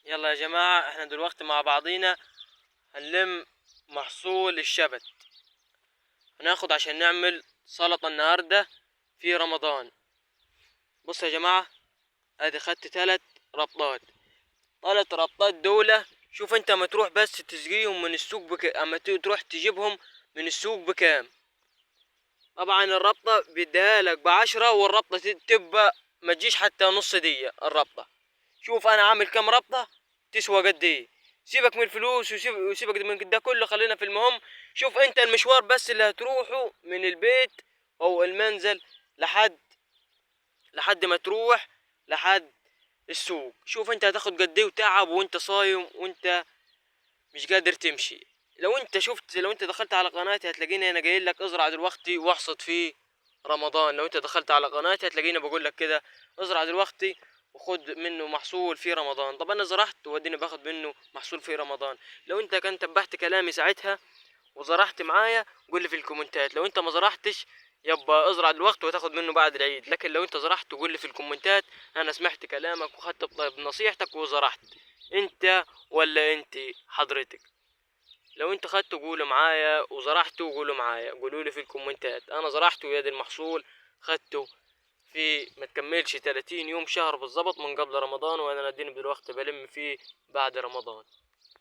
يلا يا جماعة، احنا دلوقتي مع بعضينا هنلم محصول الشبت. هناخد عشان نعمل سلطة النهاردة في رمضان. بص يا جماعة، ادي خدت 3 ربطات، 3 ربطات دولة. شوف انت ما تروح بس تسقيهم من السوق اما تروح تجيبهم من السوق بكام. طبعا الربطة بيديها لك ب10، والربطة تبقى ما تجيش حتى نص دية الربطة. شوف انا عامل كام ربطة تسوى قد ايه. سيبك من الفلوس وسيبك من ده كله، خلينا في المهم. شوف انت المشوار بس اللي هتروحه من البيت او المنزل لحد ما تروح لحد السوق. شوف انت هتاخد قد ايه وتعب وانت صايم وانت مش قادر تمشي. لو انت دخلت على قناتي هتلاقيني انا قايل لك ازرع دلوقتي واحصد في رمضان. لو انت دخلت على قناتي هتلاقيني بقول لك كده، ازرع دلوقتي وخد منه محصول في رمضان. طب انا زرعت واديني باخد منه محصول في رمضان. لو انت كنت تبعت كلامي ساعتها وزرعت معايا قول لي في الكومنتات. لو انت ما زرعتش يبقى ازرع دلوقتي وتاخد منه بعد العيد. لكن لو انت زرعت قول لي في الكومنتات انا سمعت كلامك وخدت بنصيحتك وزرعت، انت ولا انت حضرتك. لو انت خدته قولوا معايا، وزرعته قولوا معايا، قولوا لي في الكومنتات انا زرعت ويا دي المحصول خدته في ما تكملش 30 يوم، شهر بالظبط من قبل رمضان، وانا اديني بالوقت بلم فيه بعد رمضان.